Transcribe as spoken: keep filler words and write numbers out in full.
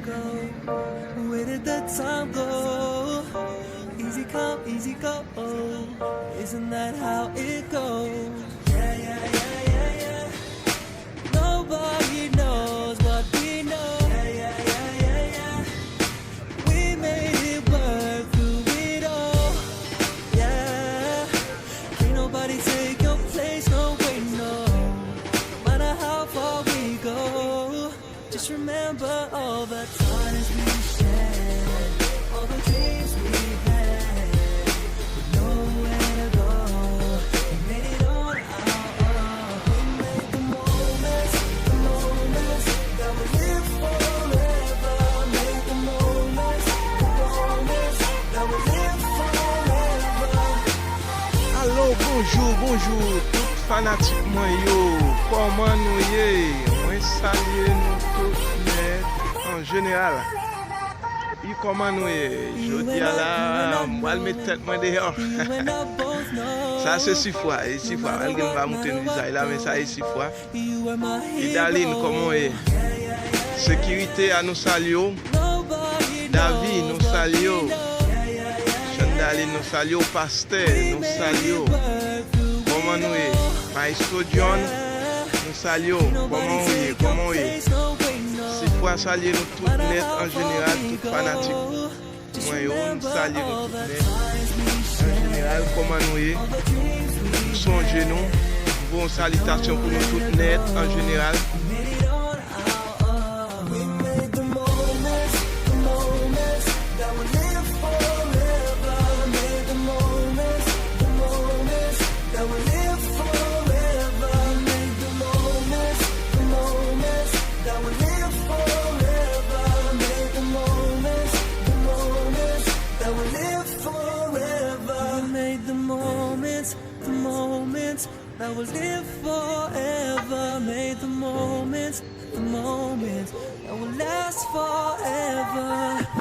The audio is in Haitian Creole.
Where did the time go? Easy come, easy go. Isn't that how it goes? Yeah, yeah, yeah, yeah, yeah. Nobody knows what we know. Yeah, yeah, yeah, yeah, yeah. We made it work through it all. Yeah. Can't nobody take your place, no way, no. No matter how far we go, just remember all the times we shared, all the dreams we had, with nowhere to go. We made it on our own. We made the moments, the moments that will live forever. Made the moments, the moments that will live forever. Alo, bonjou, bonjou, tout fanatik mwen yo. Kòman nou ye? Mwen salye nou tout nèt an jeneral. E kòman nou ye? Jodi a la, m pral met tèt mwen deyò. Sa se Sifwa, e Sifwa, malgre m pa montre n vizaj la, men sa e Sifwa. E Darline, kòman w ye? Sekirite a, nou salye w. Davi, nou salye w. Chandalin, nou salye w. Pastè, nou salye w. Kòman nou ye? Maestro John, nou salye w. Kòman w ye? Kòman w ye? Sifwa salye nou tout nèt an jeneral, tout fanatik mwen yo, m salye nou tout nèt. An jeneral, kòman nou ye? M sonje nou. M voye yon salitasyon pou nou tout nèt an jeneral. We made the moments, the moments that will live forever. Made the moments, the moments that will live forever. Made the moments, the moments that will live forever. Made the moments, the moments that will live forever. We made the moments, the moments that will live forever. Made the moments, the moments that will last forever.